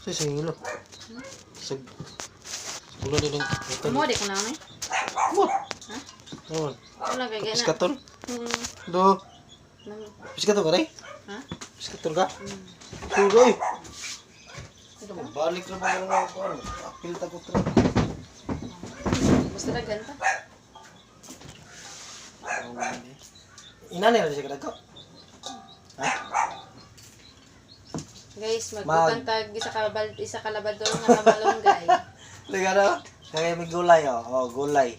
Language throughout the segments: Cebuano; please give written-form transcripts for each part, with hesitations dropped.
Sa ilo. Sa ulo ni ng Mo di ko na ni. Mo. Ha? Oh. Wala kay gana. Piskaton. Hmm. Do. Nang- Piskaton ka rin? Ha? Piskaton ka? Suroy. Ito mo balik na mga mga kuan. Apil ta ko tra. Basta daghan pa. Ina na siya kadako. Ha? Guys, magbutang tag isa ka bal isa ka labador nga kamalunggay. Liga na. Kaya may gulay oh. Oh, gulay.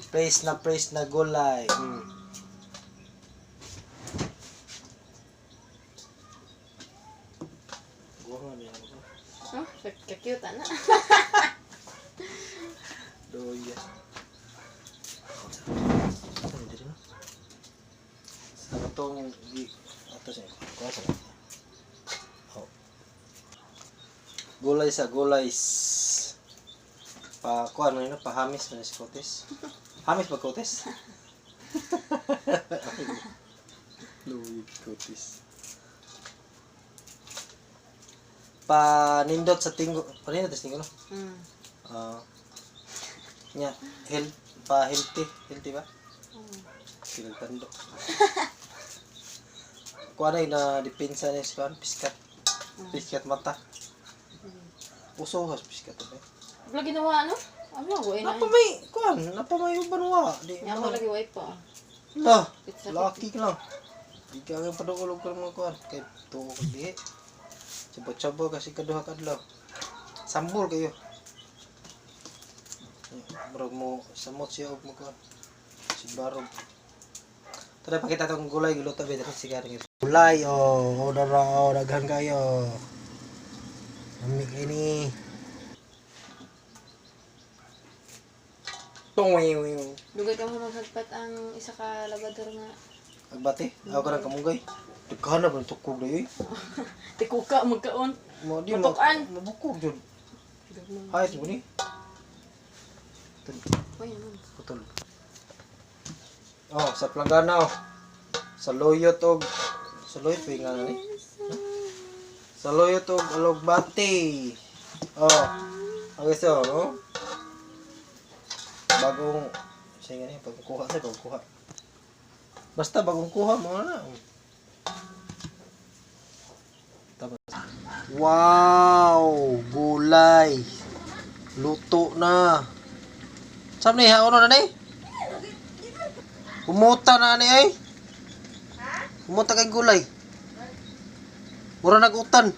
Praise na gulay. Guwa nga niya ako. Oh, ka-cute ana. Doya. Ano diri no? Sa katong gi ato siya. Kuha sa. Oh. Gulay sa gulay. Pa kuha ano yun, pahamis man si Kotes. Hamis ba Kotes? Luwi Kotes. Panindot sa tinggo. Panindot sa tinggo no? Ah. Nya, health pa healthy, healthy ba? Silang tando. Kuha na yun na depensa ni si Kuan, piskat. Piskat mata. Uso has piskat ba? Wala ginawa no? Ano ko ina. Napa may kuan, napa may uban wa. Di Nya ako lagi wipe po. La, Pizza. lucky ka lang. Di ka nga padulog ka mga kuan kay tuo ka di. Chabo-chabo kasi kaduha ka adlaw. Sambol kayo. Murag mo samot siya og mo kuan. Si Barog. Tara pakita tong gulay giluto ba diri sigaring. Gulay oh, oh dara oh daghan kayo. Lami kay ni. Tong. Dugay ka mo maghagpat ang isa ka labador nga. Agbate, ako ka ng kamunggay. Daghan na ba ng tukog na yun? Tikuka magkaon. Mo di ma Matukan. mabukog jud. Hayat mo ni. Uy, ano? Putol. Oh, sa planggana oh. Sa loyot og sa loyot pa nga ni. Sa loyot og alugbati. Oh. Ang gusto oh. Bagong sige ni bagong kuha sa bagong kuha. Basta bagong kuha mo na. Tapos. Wow, gulay. Luto na. Saan ni ha? Ano na ni? Kumuta na ni ay. Kumuta kay gulay. Mura nagutan.